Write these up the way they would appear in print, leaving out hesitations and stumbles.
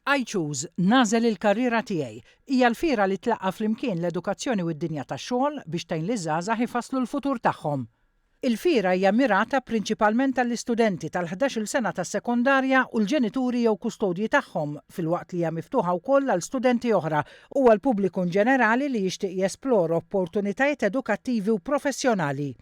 I Choose, Nagħżel il-Karriera Tiegħi, hija l-fiera li tlaqqa' flimkien l-edukazzjoni u d-dinja tax-xogħol biex tgħin liż-żgħażagħ ifasslu l-futur tagħhom. Il-fiera hija mmirata prinċipalment għall-istudenti tal-ħdax-il sena tas-sekondarja u l-ġenituri jew kustodji tagħhom filwaqt li hija miftuħa wkoll għal studenti oħra u għall-pubbliku inġenerali li jixtieq jesplora opportunitajiet edukattivi u professjonali.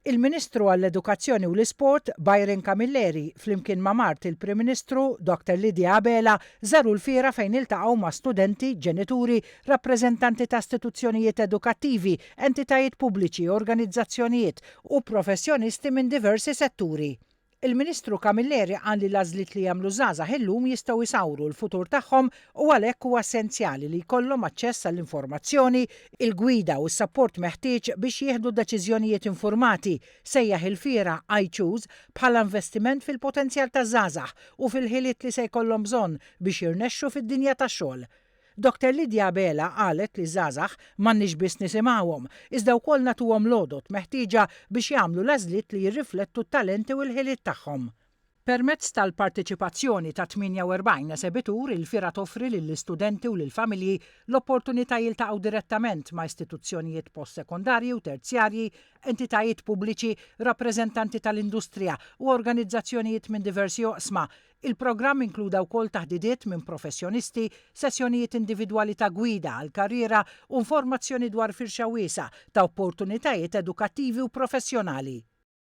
Il-Ministru għall-Edukazzjoni u l-Isport, Byron Camilleri, flimkien ma' mart il-Prim Ministru, Dr Lydia Abela, żaru l-fiera fejn iltaqgħu ma' studenti, ġenituri, rappreżentanti ta' istituzzjonijiet edukattivi, entitajiet pubbliċi, organizzazzjonijiet u professjonisti minn diversi setturi. Il-Ministru Camilleri qal li l-għażliet li jagħmlu ż-żgħażagħ illum jistgħu jsawru l-futur tagħhom u għalhekk huwa essenzjali li jkollhom aċċess għall-informazzjoni, il-gwida u s-sapport meħtieġ biex jieħdu deċiżjonijiet infurmati. Sejjaħ il-fiera I Choose bħala investiment fil-potenzjal taż-żgħażagħ u fil-ħiliet li se jkollhom bżonn biex jirnexxu fid-dinja tax-xogħol. Dr Lydia Abela qalet li ż-żgħażagħ m'għandniex biss nisimgħuhom, iżda wkoll nagħtuhom l-għodod meħtieġa biex jagħmlu l-għażliet li jirriflettu t-talenti u l-ħiliet tagħhom. Permezz tal-parteċipazzjoni ta' 48 esebitur, il-fiera toffri lill-istudenti u lill-familji l-opportunità jiltaqgħu direttament ma' istituzzjonijiet postsekondarji u terzjarji, entitajiet pubbliċi, rappreżentanti tal-industrija u organizzazzjonijiet minn diversi oqsma. Il-programm inkluda wkoll taħdidiet minn professjonisti, sessjonijiet individwali ta' gwida għall-karriera u informazzjoni dwar firxa wiesgħa ta' opportunitajiet edukattivi u professjonali.